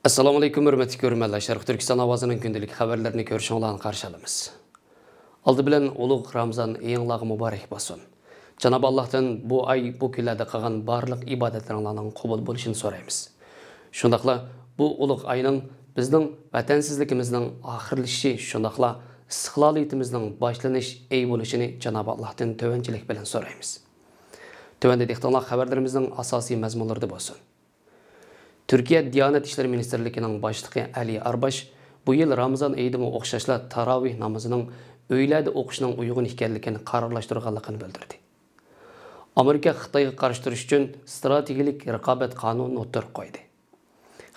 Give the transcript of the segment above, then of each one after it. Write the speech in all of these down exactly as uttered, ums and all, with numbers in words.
ئەسسالامۇئەلەيكۇم، ھۆرمەتلىك كۆرۈرمەنلەر. شەرقىي تۈركىستان ئاۋازىنىڭ كۈندىلىك خەۋەرلىرىنى كۆرۈشۈڭلارنى قارشى ئالىمىز. ئالدى بىلەن ئۇلۇغ رامزان ئېيىڭلارغا مۇبارەك بولسۇن. جانابى ئاللاھتىن بۇ ئاي، بۇ كۈنلەردە قىلغان بارلىق ئىبادەتلىرىڭلارنىڭ قوبۇل بولۇشىنى سورايمىز. شۇنداقلا بۇ ئۇلۇغ ئاينىڭ بىزنىڭ ۋەتەنسىزلىكىمىزنىڭ ئاخىرلىشىشى، شۇنداقلا ئىستىقلالىيىتىمىزنىڭ باشلىنىش ئېيى بولۇشىنى جانابى ئاللاھتىن تۆۋەنچىلىك بىلەن سورايمىز. تۆۋەندە دىققىتىڭلار خەۋەرلىرىمىزنىڭ ئاساسىي مەزمۇنلىرىدا بولسۇن. تۈركىيە دىيانەت ئىشلىرى مىنىستىرلىكىنىڭ باشلىقى ئەلى ئارباش بۇ يىل رامىزان ئېيىدىمۇ ئوخشاشلا تاراۋىھ نامىزىنىڭ ئۆيلەردە ئوقۇشنىڭ ئۇيغۇن ئىكەنلىكىنى قارارلاشتۇرغانلىقىنى بىلدۈردى. ئامېرىكا خىتايغا قارشى تۇرۇش ئۈچۈن ئىستراتېگىيىلىك رىقابەت قانۇنىنى ئوتتۇرىغا قويدى.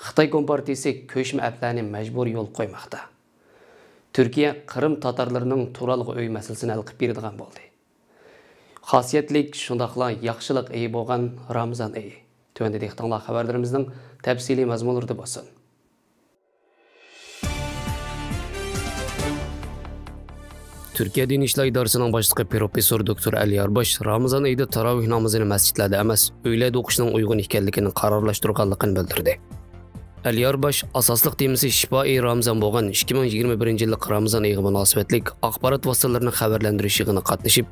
خىتاي كومپارتىيىسى كۆچمە ئەپلەرنى مەجبۇرىي يولغا قويماقتا. تۈركىيە قىرىم تاتارلىرىنىڭ تۇرالغۇ ئۆي مەسىلىسىنى ھەل قىلىپ بېرىدىغان بولدى. خاسىيەتلىك، شۇنداقلا ياخشىلىق ئېيى بولغان رامىزان ئېيى. تۆۋەندە دىققىتىڭلار خەۋەرلىرىمىزنىڭ تەپسىلىي مەزمۇنلىرىدا بولسۇن. تۈركىيە دىنىي ئىشلار ئىدارىسىنىڭ باشلىقى پروفېسسور دوكتور ئەلى ئارباش رامىزان ئېيىدا تاراۋىھ نامىزىنى مەسچىتلەردە ئەمەس، ئۆيلەردە ئوقۇشنىڭ ئۇيغۇن ئىكەنلىكىنى قارارلاشتۇرغانلىقىنى بىلدۈردى. ئەلى ئارباش ئاساسلىق تېمىسى شىپائى رامىزان بولغان ئىككى مىڭ يىگىرمە بىرىنچى يىللىق رامىزان ئېيىغا مۇناسىۋەتلىك ئاخبارات ۋاسىتىلىرىنىڭ خەۋەرلەندۈرۈش يىغىنىغا قاتنىشىپ،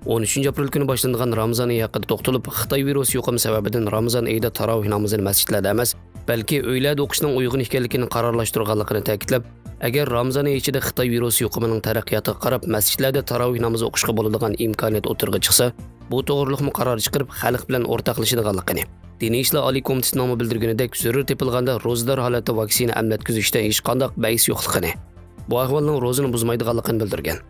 ئون ئۈچىنچى ئاپرېل كۈنى باشلىنىدىغان رامىزان ئېيى ھەققىدە توختىلىپ، خىتاي ۋىرۇسى يۇقۇمى سەۋەبىدىن رامىزان ئېيىدا تاراۋىھ نامىزىنى مەسچىتلەردە ئەمەس، بەلكى ئۆيلەردە ئوقۇشنىڭ ئۇيغۇن ئىكەنلىكىنى قارارلاشتۇرغانلىقىنى تەكىتلەپ، ئەگەر رامىزان ئېيى ئىچىدە خىتاي ۋىرۇسى يۇقۇمىنىڭ تەرەققىياتىغا قاراپ مەسچىتلەردە تاراۋىھ نامىزى ئوقۇشقا بولىدىغان ئىمكانىيەت ئوتتۇرىغا چىقسا، بۇ توغرۇلۇقمۇ قارار چىقىرىپ، خەلق بىلەن ئورتاقلىشىدىغانلىقىنى، دىنىي ئىشلار ئالىي كومىتېتىنىڭمۇ بىلدۈرگىنىدەك، زۆرۈر تېپىلغاندا روزىدار ھالەتتە ۋاكسىنا ئەملەتكۈزۈشتە ھېچقانداق بەئس يوقلۇقىنى، بۇ ئەھۋالنىڭ روزىنى بۇزمايدىغانلىقىنى بىلدۈرگەن.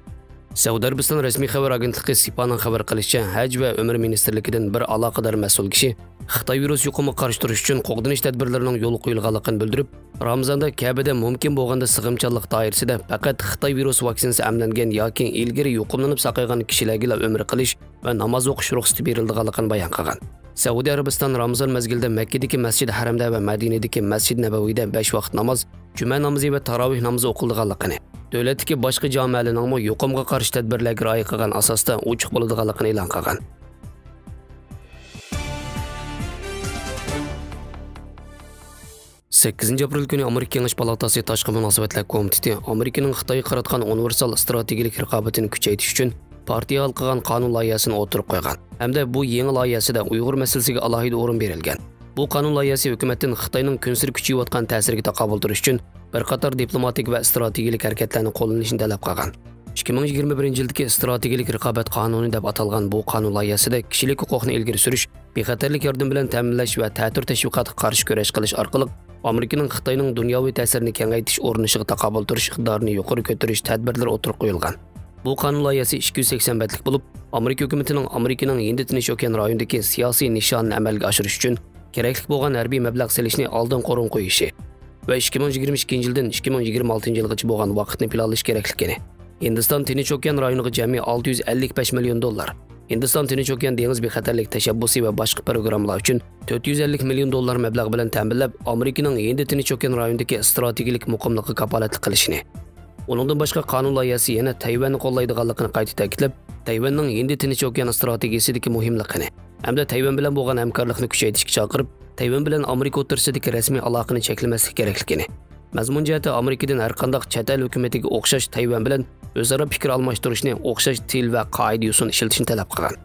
سەئۇدى ئەرەبىستان رەسمىي خەۋەر ئاگېنتلىقى سىپانىڭ خەۋەر قىلىشىچە، ھەج ۋە ئۆمرە مىنىستىرلىكىدىن بىر ئالاقىدار مەسئۇل كىشى خىتاي ۋىرۇسى يۇقۇمىغا قارشى تۇرۇش ئۈچۈن قوغدىنىش تەدبىرلىرىنىڭ يولغا قويۇلغانلىقىنى بىلدۈرۈپ، رامىزاندا كەبىدە مۇمكىن بولغاندا سىغىمچانلىق دائىرىسىدە پەقەت خىتاي ۋىرۇسى ۋاكسىنىسى ئەملەنگەن ياكى ئىلگىرى يۇقۇملىنىپ ساقايغان كىشىلەرگىلا ئۆمرە قىلىش ۋە ناماز ئوقۇش رۇخسىتى بېرىلىدىغانلىقىنى بايان قىلغان. سەئۇدى ئەرەبىستان رامىزان مەزگىلىدە مەككىدىكى مەسچىدى ھەرەمدە ۋە مەدىنىدىكى مەسچىدى نەبەۋىدە بەش ۋاقىت ناماز، جۈمە نامىزى ۋە تاراۋىھ نامىزى ئوقۇلىدىغانلىقىنى، دۆلەتتىكى باشقا جامەلەرنىڭمۇ يۇقۇمغا قارشى تەدبىرلەرگە رىئايە قىلغان ئاساستا ئوچۇق بولىدىغانلىقىنى ئېلان قىلغان. سەككىزىنچى ئاپرېل كۈنى ئامېرىكا كېڭەش پالاتاسى تاشقى مۇناسىۋەتلەر كومىتېتى ئامېرىكىنىڭ خىتايغا قاراتقان ئۇنىۋېرسال ئىستراتېگىيىلىك رىقابىتىنى كۈچەيتىش ئۈچۈن پارتىيە ھال قىلغان قانۇن لايىھەسىنى ئوتتۇرىغا قويغان ھەمدە بۇ يېڭى لايىھەسىدە ئۇيغۇر مەسىلىسىگە ئالاھىدە ئورۇن بېرىلگەن. بۇ قانۇن لايىھەسى ھۆكۈمەتتىن خىتاينىڭ كۈنسېرى كۈچىيىۋاتقان تەسىرىگە تاقابىل تۇرۇش ئۈچۈن بىر قاتار دىپلوماتىك ۋە ئىستراتېگىيەلىك ھەرىكەتلەرنى قوللىنىشنى تەلەپ قىلغان. ئىككى مىڭ يىگىرمە بىرىنچى يىلدىكى ئىستراتېگىيەلىك رىقابەت قانۇنى دەپ ئاتالغان بۇ قانۇن لايىھەسىدە كىشىلىك ھوقۇقنى ئىلگىرى سۈرۈش، بىخەتەرلىك ياردىمى بىلەن تەمىنلەش ۋە تەتۈر تەشۋىقاتقا قارشى كۈرەش قىلىش ئارقىلىق ئامېرىكىنىڭ خىتاينىڭ دۇنياۋى تەسىرىنى كېڭەيتىش ئۇرۇنۇشىغا تاقابىل تۇرۇش ئىقتىدارىنى يۇقىرى كۆتۈرۈش تەدبىرلىرى ئوتتۇرىغا قويۇلغان. بۇ قانۇن لايىھەسى ئىككى يۈز سەكسەن بەتلىك بولۇپ، ئامېرىكا ھۆكۈمىتىنىڭ ئامېرىكىنىڭ ھىندى تىنچ ئوكيان رايونىدىكى سىياسىي نىشانىنى ئەمەلگە ئاشۇرۇش ئۈچۈن كېرەكلىك بولغان ھەربىي مەبلەغ سېلىشنى ئالدىنقى ئورۇنغا قويۇشى ۋە ئىككى مىڭ يىگىرمە ئىككىنچى يىلدىن ئىككى مىڭ يىگىرمە ئالتىنچى يىلغىچە بولغان ۋاقىتنى پىلانلاش كېرەكلىكىنى، ھىندىستان تىنچ ئوكيان رايونىغا جەمئىي ئالتە يۈز ئەللىك بەش مىليون دوللار، ھىندىستان تىنچ ئوكيان دېڭىز بىخەتەرلىك تەشەببۇسى ۋە باشقا پروگراممىلار ئۈچۈن تۆت يۈز ئەللىك مىليون دوللار مەبلەغ بىلەن تەمىنلەپ، ئامېرىكىنىڭ ھىندى تىنچ ئوكيان رايونىدىكى ئىستراتېگىيەلىك مۇقىملىققا كاپالەتلىك قىلىشىنى، ئۇنىڭدىن باشقا قانۇن لايىھەسى يەنە تەيۋەننى قوللايدىغانلىقىنى قايتا تەكىتلەپ، تەيۋەننىڭ ھىندى تىنچ ئوكيان ئىستراتېگىيىسىدىكى مۇھىملىقىنى ھەمدە تەيۋەن بىلەن بولغان ھەمكارلىقنى كۈچەيتىشكە چاقىرىپ، تەيۋەن بىلەن ئامېرىكا ئوتتۇرىسىدىكى رەسمىي ئالاقىنى چەكلىمەسلىك كېرەكلىكىنى، مەزمۇن جەھەتتە ئامېرىكىدىن ھەرقانداق چەت ئەل ھۆكۈمىتىگە ئوخشاش تەيۋەن بىلەن ئۆزئارا پىكىر ئالماشتۇرۇشنى، ئوخشاش تىل ۋە قائىدە-يوسۇن ئىشلىتىشنى تەلەپ قىلغان.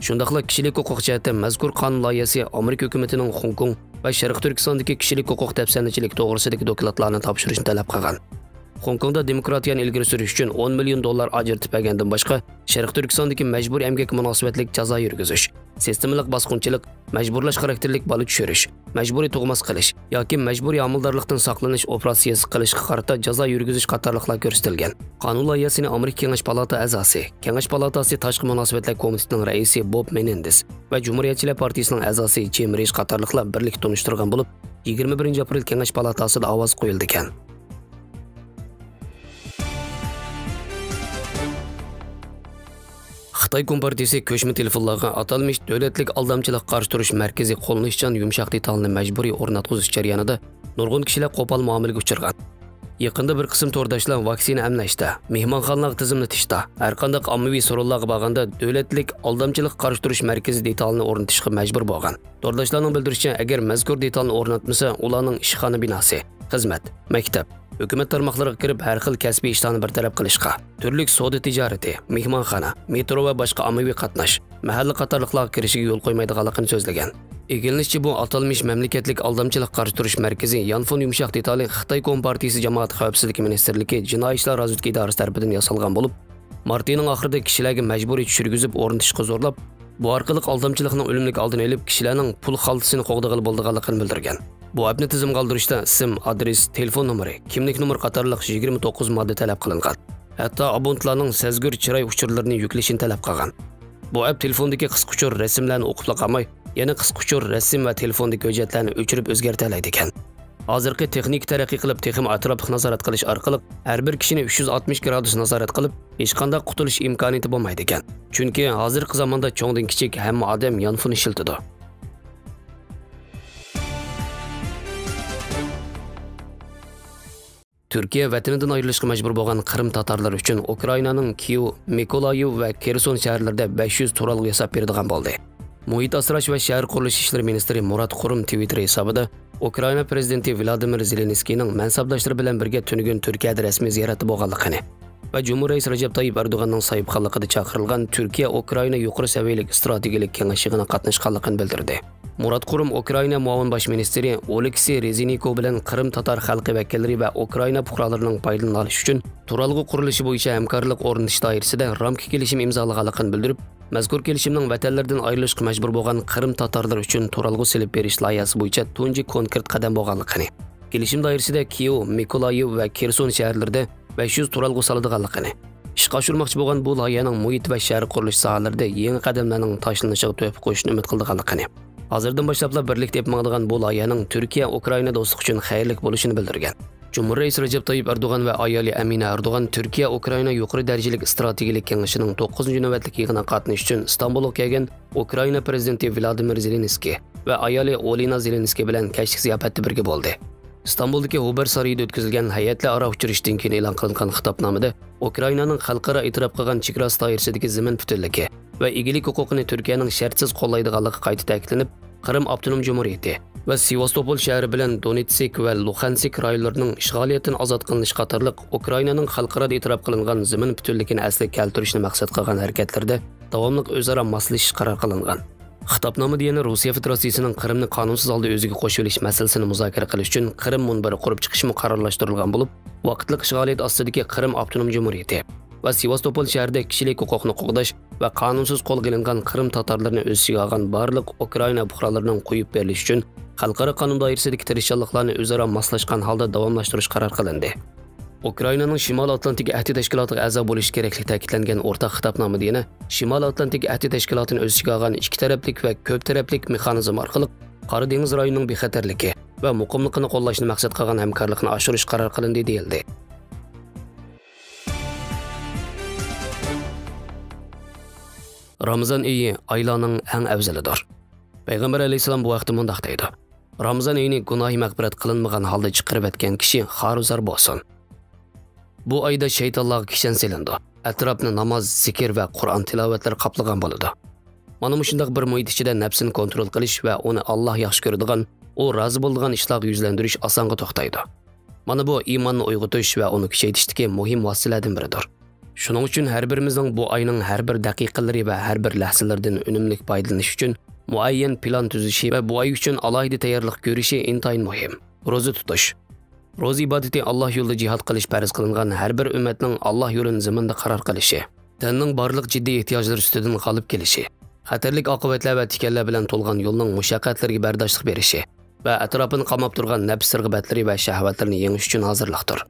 شۇنداقلا كىشىلىك ھوقۇق جەھەتتە مەزكۇر قانۇن لايىھەسى ئامېرىكا ھۆكۈمىتىنىڭ خوڭكوڭ ۋە شەرقىي تۈركىستاندىكى كىشىلىك ھوقۇق دەپسەندىچىلىكى توغرىسىدىكى دوكلاتلارنى تاپشۇرۇشنى تەلەپ قىلغان. خوڭكوڭدا دېموكراتىيەنى ئىلگىرى سۈرۈش ئۈچۈن ئون مىليون دوللار ئاجرىتىپ بەرگەندىن باشقا، شەرقىي تۈركىستاندىكى مەجبۇرىي ئەمگەككە مۇناسىۋەتلىك جازا يۈرگۈزۈش، سىستېمىلىق باسقۇنچىلىق، مەجبۇرلاش خاراكتېرلىك بالا چۈشۈرۈش، مەجبۇرىي تۇغماس قىلىش ياكى مەجبۇرىي ھامىلىدارلىقتىن ساقلىنىش ئوپېراتسىيىسى قىلىشقا قارىتا جازا يۈرگۈزۈش قاتارلىقلار كۆرسىتىلگەن. قانۇن لايىھەسىنى ئامېرىكا كېڭەش پالاتا ئەزاسى، كېڭەش پالاتاسى تاشقى مۇناسىۋەتلەر كومىتېتىنىڭ رەئىسى بوب مېنېندېز ۋە جۇمھۇرىيەتچىلەر پارتىيىسىنىڭ ئەزاسى جىم رىچ قاتارلىقلار بىرلىكتە تونۇشتۇرغان بولۇپ، يىگىرمە بىرىنچى ئاپرېل كېڭەش پالاتاسىدا ئاۋاز قويۇلىدىكەن. خىتاي كومپارتىيىسى كۆچمە تېلېفونلارغا ئاتالمىش دۆلەتلىك ئالدامچىلىققا قارشى تۇرۇش مەركىزى قوللىنىشچان يۇمشاق دېتالنى مەجبۇرىي ئورناتقۇزۇش جەريانىدا نۇرغۇن كىشىلەر قوپال مۇئامىلىگە ئۇچرىغان. يېقىندا بىر قىسىم تورداشلار ۋاكسىنا ئەملەشتە، مېھمانخانىلارغا تىزىملىتىشتا، ھەرقانداق ئاممىۋى سورۇنلارغا بارغاندا دۆلەتلىك ئالدامچىلىققا قارشى تۇرۇش مەركىزى دېتالىنى ئورنىتىشقا مەجبۇر بولغان. تورداشلارنىڭ بىلدۈرۈشىچە، ئەگەر مەزكۇر دېتالنى ئورناتمىسا، ئۇلارنىڭ ئىشخانا بىناسى، خىزمەت، مەكتەپ، ھۆكۈمەت تارماقلىرىغا كىرىپ، ھەر خىل كەسپىي ئىشلارنى بىر تەرەپ قىلىشقا، تۈرلۈك سودا تىجارىتى، مېھمانخانا، مېترو ۋە باشقا ئاممىۋى قاتناش، مەھەللە قاتارلىقلارغا كىرىشىگە يول قويمايدىغانلىقىنى سۆزلىگەن. ئىگىلىنىشىچە، بۇ ئاتالمىش مەملىكەتلىك ئالدامچىلىققا قارشى تۇرۇش مەركىزى يانفون يۇمشاق دېتالى خىتاي كومپارتىيىسى جامائەت خەۋپسىزلىكى مىنىستىرلىكى جىنايى ئىشلار رازۋېدكا ئىدارىسى تەرىپىدىن ياسالغان بولۇپ، مارت ئېيىنىڭ ئاخىرىدا كىشىلەرگە مەجبۇرىي چۈشۈرگۈزۈپ ئورنىتىشقا زورلاپ، بۇ ئارقىلىق ئالدامچىلىقنىڭ ئۈنۈملۈك ئالدىنى ئېلىپ، كىشىلەرنىڭ پۇل خالتىسىنى قوغدىغىلى بولىدىغانلىقىنى بىلدۈرگەن. بۇ ئەپنى تىزىمغا ئالدۇرۇشتا ئىسىم، ئادرېس، تېلېفون نومۇرى، كىملىك نومۇرى قاتارلىق يىگىرمە توققۇز ماددا تەلەپ قىلىنغان. ھەتتا ئابونتلارنىڭ سەزگۈر چىراي ئۇچۇرلىرىنى يۈكلىشىنى تەلەپ قىلغان. بۇ ئەپ تېلېفوندىكى قىسقا ئۇچۇر رەسىملەرنى ئوقۇپلا قالماي، يەنە قىسقا ئۇچۇر رەسىم ۋە تېلېفوندىكى ھۆججەتلەرنى ئۆچۈرۈپ ئۆزگەرتەلەيدىكەن. ھازىرقى تېخنىكا تەرەققىي قىلىپ، تېخىمۇ ئەتراپلىق نازارەت قىلىش ئارقىلىق ھەر بىر كىشىنى ئۈچ يۈز ئاتمىش گرادۇس نازارەت قىلىپ، ھېچقانداق قۇتۇلۇش ئىمكانىيىتى بولمايدىكەن. چۈنكى ھازىرقى زاماندا چوڭدىن كىچىك ھەممە ئادەم يانفون ئىشلىتىدۇ. تۈركىيە ۋەتىنىدىن ئايرىلىشقا مەجبۇر بولغان قىرىم تاتارلىرى ئۈچۈن ئۇكرائىنانىڭ كىيېۋ، مىكولايىۋ ۋە كېرسون شەھەرلىرىدە بەش يۈز تۇرالغۇ ياساپ بېرىدىغان بولدى. مۇھىت ئاسراش ۋە شەھەر قۇرۇلۇش ئىشلىرى مىنىستىرى مۇرات قۇرۇم تىۋىتتېر ھېسابىدا ئۇكرائىنا پىرېزىدېنتى ۋلادىمىر زېلېنسكىينىڭ مەنسەپداشلىرى بىلەن بىرگە تۈنۈگۈن تۈركىيەدە رەسمىي زىيارەتتە بولغانلىقىنى ۋە جۇمھۇر رەئىسى رەجەپ تايىپ ئەردوغاننىڭ ساھىبخانلىقىدا چاقىرىلغان تۈركىيە ئۇكرائىنا يۇقىرى سەۋىيەلىك ئىستراتېگىيەلىك كېڭىشىگە قاتناشقانلىقىنى بىلدۈردى. مۇرات قۇرۇم ئۇكرائىنا مۇئاۋىن باش مىنىستىرى ئولېكسىي رېزىنكو بىلەن قىرىم تاتار خەلقى ۋەكىللىرى ۋە ئۇكرائىنا پۇقرالىرىنىڭ پايدىلىنىۋېلىشى ئۈچۈن تۇرالغۇ قۇرۇلۇشى بويىچە ھەمكارلىق ئورنىتىش دائىرىسىدە رامكا كېلىشىم ئىمزالىغانلىقىنى بىلدۈرۈپ، مەزكۇر كېلىشىمنىڭ ۋەتەنلىرىدىن ئايرىلىشقا مەجبۇر بولغان قىرىم تاتارلىرى ئۈچۈن تۇرالغۇ سېلىپ بېرىش لايىھەسى بويىچە تۇنجى كونكرېت قەدەم بولغانلىقىنى، كېلىشىم دائىرىسىدە كىيېۋ، مىكولايىۋ ۋە كېرسون شەھەرلىرىدە بەش يۈز تۇرالغۇ سالىدىغانلىقىنى، ئىشقا ئاشۇرماقچى بولغان بۇ لايىھەنىڭ مۇھىت ۋە شەھەر قۇرۇلۇش ساھەلىرىدە يېڭى قەدەملەرنىڭ تاشلىنىشىغا تۆھپە قوشۇشنى ئۈمىد قىلىدىغانلىقىنى، ھازىردىن باشلاپلا بىرلىكتە ئېلىپ ماڭىدىغان بۇ لايىھەنىڭ تۈركىيە ئۇكرائىنا دوستلۇقى ئۈچۈن خەيرلىك بولۇشىنى بىلدۈرگەن. جۇمھۇر رەئىسى رەجەپ تايىپ ئەردوغان ۋە ئايالى ئەمىنە ئەردوغان تۈركىيە ئۇكرائىنا يۇقىرى دەرىجىلىك ئىستراتېگىيەلىك كېڭىشىنىڭ توققۇزىنچى نۆۋەتلىك يىغىنىغا قاتنىشىش ئۈچۈن ئىستانبۇلغا كەلگەن ئۇكرائىنا پىرېزىدېنتى ۋلادىمىر زېلېنسكىي ۋە ئايالى ئولىنا زېلېنسكىي بىلەن كەچلىك زىياپەتتە بىرگە بولدى. ئىستانبۇلدىكى ھوبېر سارىيىدا ئۆتكۈزۈلگەن ھەيئەتلەر ئارا ئۇچرىشىشتىن كېيىن ئېلان قىلىنغان خىتابنامىدە ئۇكرائىنانىڭ خەلقئارا ئېتىراپ قىلغان چېگراسى دائىرىسىدىكى زېمىن پۈتۈنلۈكى ۋە ئىگىلىك ھوقۇقىنى تۈركىيەنىڭ شەرتسىز قوللايدىغانلىقى قايتا تەكىتلىنىپ، قىرىم ئاپتونوم جۇمھۇرىيىتى ۋە سېۋاستوپول شەھىرى بىلەن دونېتسك ۋە لۇخانسك رايونلىرىنىڭ ئىشغالىيەتتىن ئازاد قىلىنىشى قاتارلىق ئۇكرائىنانىڭ خەلقئارادا ئېتىراپ قىلىنغان زېمىن پۈتۈنلۈكىنى ئەسلىگە كەلتۈرۈشنى مەقسەت قىلغان ھەرىكەتلىرىدە داۋاملىق ئۆزئارا ماسلىشىش قارار قىلىنغان. خىتابنامىدە يەنە روسىيە فېدېراتسىيىسىنىڭ قىرىمنى قانۇنسىز ھالدا ئۆزىگە قوشۇۋېلىش مەسىلىسىنى مۇزاكىرە قىلىش ئۈچۈن قىرىم مۇنبىرى قۇرۇپ چىقىشمۇ قارارلاشتۇرۇلغان بولۇپ، ۋاقىتلىق ئىشغالىيەت ئاستىدىكى قىرىم ئاپتونوم جۇمھۇرىيىتى ۋە سېۋاستوپول شەھىرىدە كىشىلىك ھوقۇقنى قوغداش ۋە قانۇنسىز قولغا ئېلىنغان قىرىم تاتارلىرىنى ئۆز ئىچىگە ئالغان بارلىق ئۇكرائىنا پۇقرالىرىنىڭ قويۇپ بېرىلىشى ئۈچۈن خەلقئارا قانۇن دائىرىسىدىكى تىرىشچانلىقلارنى ئۆزئارا ماسلاشقان ھالدا داۋاملاشتۇرۇش قارار قىلىندى. ئۇكرائىنانىڭ شىمالىي ئاتلانتىك ئەھدى تەشكىلاتىغا ئەزا بولۇشى كېرەكلىكى تەكىتلەنگەن ئورتاق خىتابنامىدە يەنە شىمالىي ئاتلانتىك ئەھدى تەشكىلاتىنى ئۆز ئىچىگە ئالغان ئىككى تەرەپلىك ۋە كۆپ تەرەپلىك مېخانىزم ئارقىلىق قارا دېڭىز رايونىنىڭ بىخەتەرلىكى ۋە مۇقىملىقىنى قوللاشنى مەقسەت قىلغان ھەمكارلىقنى ئاشۇرۇش قارار قىلىندى، دېيىلدى. رامىزان ئېيى ئايلارنىڭ ئەڭ ئەۋزىلىدۇر. پەيغەمبەر ئەلەيھىسسالام بۇ ھەقتە مۇنداق دەيدۇ: رامىزان ئېيىنى گۇناھى مەغپىرەت قىلىنمىغان ھالدا چىقىرىۋەتكەن كىشى خارۇزار بولسۇن. بۇ ئايدا شەيتانلارغا كىشەن سېلىنىدۇ. ئەتراپنى ناماز، زىكىر ۋە قۇرئان تىلاۋەتلىرى قاپلىغان بولىدۇ. مانا مۇشۇنداق بىر مۇھىت ئىچىدە نەپسىنى كونترول قىلىش ۋە ئۇنى ئاللاھ ياخشى كۆرىدىغان، ئۇ رازى بولىدىغان ئىشلارغا يۈزلەندۈرۈش ئاسانغا توختايدۇ. مانا بۇ ئىماننى ئويغىتىش ۋە ئۇنى كۈچەيتىشتىكى مۇھىم ۋاسىتىلەردىن بىرىدۇر. شۇنىڭ ئۈچۈن ھەر بىرىمىزنىڭ بۇ ئاينىڭ ھەر بىر دەقىقىلىرى ۋە ھەر بىر لەھزىلىرىدىن ئۈنۈملۈك پايدىلىنىش ئۈچۈن مۇئەييەن پىلان تۈزۈشى ۋە بۇ ئاي ئۈچۈن ئالاھىدە تەييارلىق كۆرۈشى ئىنتايىن مۇھىم. روزا تۇتۇش. روزا ئىبادىتى ئاللاھ يولىدا جىھاد قىلىش پەرز قىلىنغان ھەر بىر ئۈممەتنىڭ ئاللاھ يولىنى زېمىندا قارار قىلىشى، تەننىڭ بارلىق جىددىي ئېھتىياجلىرى ئۈستىدىن غالىب كېلىشى، خەتەرلىك ئاقىۋەتلەر ۋە تىكەنلەر بىلەن تولغان يولنىڭ مۇشەققەتلىرىگە بەرداشلىق بېرىشى ۋە ئەتراپىنى قاماپ تۇرغان نەپس رىغبەتلىرى ۋە شەھۋەتلىرىنى يېڭىش ئۈچۈن ھازىرلىقتۇر.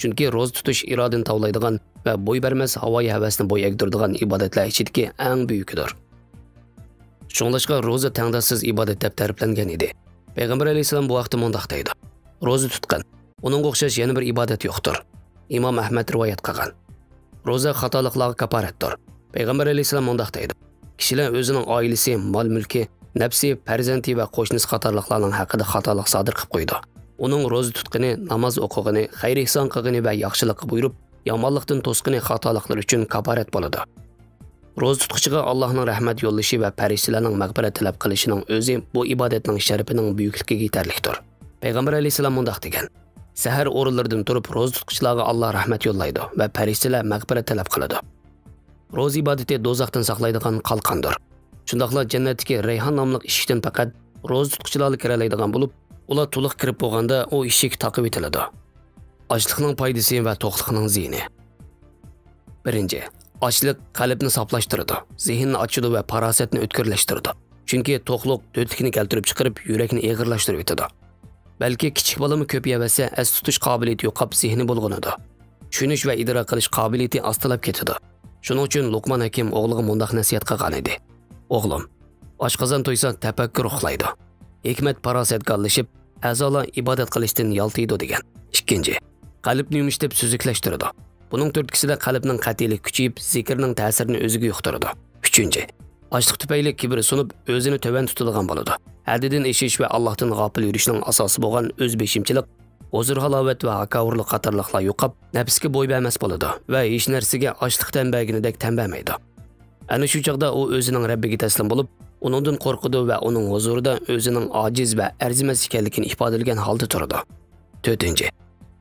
چۈنكى روزا تۇتۇش ئىرادىنى تاۋلايدىغان ۋە بوي بەرمەس ھاۋايى ھەۋەسنى بوي ئەگدۈرىدىغان ئىبادەتلەر ئىچىدىكى ئەڭ بۈيۈكىدۇر. شۇڭلاشقا روزا تەڭداشسىز ئىبادەت دەپ تەرىپلەنگەن ئىدى. پەيغەمبەر ئەلەيھىسسالام بۇ ھەقتە مۇنداق دەيدۇ: روزا تۇتقىن، ئۇنىڭغا ئوخشاش يەنە بىر ئىبادەت يوقتۇر. ئىمام ئەھمەد رىۋايەت قىلغان. روزا خاتالىقلارغا كاپارەتتۇر. پەيغەمبەر ئەلەيھىسسالام مۇنداق دەيدۇ: كىشىلەر ئۆزىنىڭ ئائىلىسى، مال-مۈلكى، نەپسى، پەرزەنتى ۋە قوشنىسى قاتارلىقلارنىڭ ھەققىدە خاتالىق سادىر قىلىپ قويىدۇ. ئۇنىڭ روزا تۇتقىنى، ناماز ئوقۇغىنى، خەير-ئېھسان قىلغىنى ۋە ياخشىلىققا بۇيرۇپ، يامانلىقتىن توسقىنى خاتالىقلار ئۈچۈن كاپارەت بولىدۇ. روزا تۇتقۇچىغا ئاللاھنىڭ رەھمەت يوللىشى ۋە پەرىشتىلەرنىڭ مەغپىرەت تەلەپ قىلىشىنىڭ ئۆزى بۇ ئىبادەتنىڭ شەرىپىنىڭ بۈيۈكلۈكىگە يېتەرلىكتۇر. پەيغەمبەر ئەلەيھىسسالام مۇنداق دېگەن: «سەھەر ئورۇنلىرىدىن تۇرۇپ روزا تۇتقۇچىلارغا ئاللاھ رەھمەت يوللايدۇ ۋە پەرىشتىلەر مەغپىرەت تەلەپ قىلىدۇ.» روزا ئىبادىتى دوزاختىن ساقلايدىغان قالقاندۇر. شۇنداقلا جەننەتتىكى رەيھان ناملىق ئىشىكتىن پەقەت روزا تۇتقۇچىلارلا كىرەلەيدىغان بولۇپ، ئۇلار تولۇق كىرىپ بولغاندا ئۇ ئىشىك تاقىۋېتىلىدۇ. ئاچلىقنىڭ پايدىسى ۋە توقلۇقنىڭ زىيىنى. بىرىنچى، ئاچلىق قەلبنى ساپلاشتۇرىدۇ، زېھىننى ئاچىدۇ ۋە پاراسەتنى ئۆتكۈرلەشتۈرىدۇ. چۈنكى توقلۇق دۆتلۈكنى كەلتۈرۈپ چىقىرىپ، يۈرەكنى ئېغىرلاشتۇرۇۋېتىدۇ. بەلكى كىچىك بالىمۇ كۆپ يەۋەتسە، ئەستە تۇتۇش قابىلىيىتى يوقاپ، زېھنى بۇلغىنىدۇ. چۈشىنىش ۋە ئىدراك قىلىش قابىلىيىتى ئاستىلاپ كېتىدۇ. شۇنىڭ ئۈچۈن لوقمان ھەكىم ئوغلىغا مۇنداق نەسىھەت قىلغان ئىدى: «ئوغلۇم، ئاشقازان تويسا، تەپەككۇر ئۇخلايدۇ. ھېكمەت پاراسەت گاللىشىپ، ئەزالار ئىبادەت قىلىشتىن يالتىيدۇ» دېگەن. ئىككىنچى، قەلبنى يۇمشىتىپ سۈزۈكلەشتۈرىدۇ. بۇنىڭ تۈرتكىسىدە قەلبنىڭ قەتئىيلىكى كۈچىيىپ، زىكىرنىڭ تەسىرىنى ئۆزىگە يۇقتۇرىدۇ. ئۈچىنچى، ئاچلىق تۈپەيلى كىبىر سۇنۇپ، ئۆزىنى تۆۋەن تۇتىدىغان بولىدۇ. ھەددىدىن ئېشىش ۋە ئاللاھتىن غاپىل يۈرۈشنىڭ ئاساسى بولغان ئۆزبېشىمچىلىق، ھۇزۇر-ھالاۋەت ۋە ھاكاۋۇرلۇق قاتارلىقلار يوقاپ، نەپسكە بوي بەرمەس بولىدۇ ۋە ھېچ نەرسىگە ئاچلىق تەن بەرگىنىدەك تەن بەرمەيدۇ. ئەنە شۇ چاغدا ئۇ ئۆزىنىڭ رەببىگە تەسلىم بولۇپ، ئۇنىڭدىن قورقىدۇ ۋە ئۇنىڭ ھۇزۇرىدا ئۆزىنىڭ ئاجىز ۋە ئەرزىمەس ئىكەنلىكىنى ئىپادىلىگەن ھالدا تۇرىدۇ. تۆتىنچى،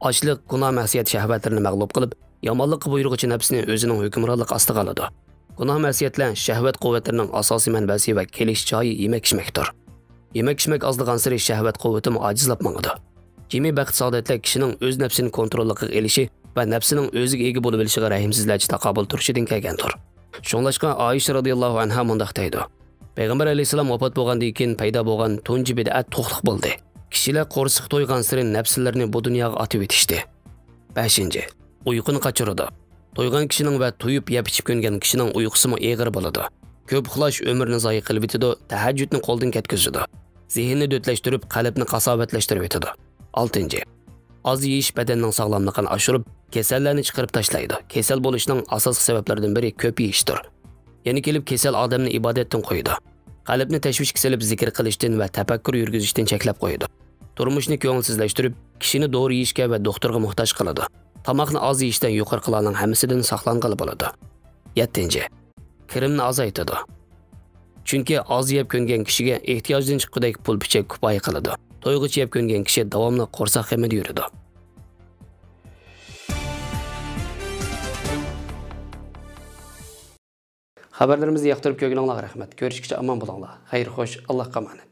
ئاچلىق گۇناھ-مەسىيەت شەھۋەتلىرىنى مەغلۇپ قىلىپ، يامانلىققا بۇيرۇغۇچى نەپسىنى ئۆزىنىڭ ھۆكۈمرانلىقى ئاستىغا ئالىدۇ. گۇناھ-مەسىيەتلەر شەھۋەت قۇۋۋەتلىرىنىڭ ئاساسىي مەنبەسى ۋە كېلىش جايى يېمەك-ئىچمەكتۇر. يېمەك-ئىچمەك ئازلىغانسېرى شەھۋەت قۇۋۋىتىمۇ ئاجىزلاپ ماڭىدۇ. جىمى بەخت-سائادەتلەر كىشىنىڭ ئۆز نەپسىنى كونتروللۇقىغا ئېلىشى ۋە نەپسىنىڭ ئۆزىگە ئىگە بولۇۋېلىشىغا رەھىمسىزلەرچە تاقابىل تۇرۇشىدىن كەلگەندۇر. شۇڭلاشقا ئائىشە رازىياللاھۇ ئەنھا مۇنداق دەيدۇ: «پەيغەمبەر ئەلەيھىسسالام ۋاپات بولغاندىن كېيىن پەيدا بولغان تۇنجى بىدئەت توقلۇق بولدى. كىشىلەر قورسىقى تويغانسېرى نەپسلىرىنى بۇ دۇنياغا ئاتىۋېتىشتى.» بەشىنچى، ئۇيقۇنى قاچۇرىدۇ. تويغان كىشىنىڭ ۋە تويۇپ يەپ ئىچىپ كۆنگەن كىشىنىڭ ئۇيقۇسىمۇ ئېغىر بولىدۇ. كۆپ ئۇخلاش ئۆمۈرنى زايە قىلىۋېتىدۇ، تەھەججۇدنى قولدىن كەتكۈزىدۇ. زېھىننى دۆتلەشتۈرۈپ، قەلبنى قاساۋەتلەشتۈرۈۋېتىدۇ. ئالتىنچى، ئاز يېيىش بەدەننىڭ ساغلاملىقىنى ئاشۇرۇپ، كېسەللەرنى چىقىرىپ تاشلايدۇ. كېسەل بولۇشنىڭ ئاساسلىق سەۋەبلىرىدىن بىرى كۆپ يېيىشتۇر. يەنە كېلىپ كېسەل ئادەمنى ئىبادەتتىن قويىدۇ. قەلبنى تەشۋىشكە سېلىپ، زىكىر قىلىشتىن ۋە تەپەككۇر يۈرگۈزۈشتىن چەكلەپ قويىدۇ. تۇرمۇشنى كۆڭۈلسىزلەشتۈرۈپ، كىشىنى دورا يېيىشكە ۋە دوختۇرغا موھتاج قىلىدۇ. تاماقنى ئاز يېيىشتە يۇقىرىقىلارنىڭ ھەممىسىدىن ساقلانغىلى بولىدۇ. يەتتىنچى، كىرىمنى ئازايتىدۇ. چۈنكى ئاز يەپ كۆنگەن كىشىگە ئېھتىياجدىن چىققۇدەك پۇل-پۈچەك كۇپايە قىلىدۇ. تويغۇچە يەپ كۆنگەن كىشى داۋاملىق قورساق غېمىدە يۈرىدۇ. خەۋەرلىرىمىزنى ياقتۇرۇپ كۆرگىنىڭلارغا رەھمەت. كۆرۈشكىچە ئامان بولۇڭلار. خەير خوش، ئاللاھقا ئامانەت.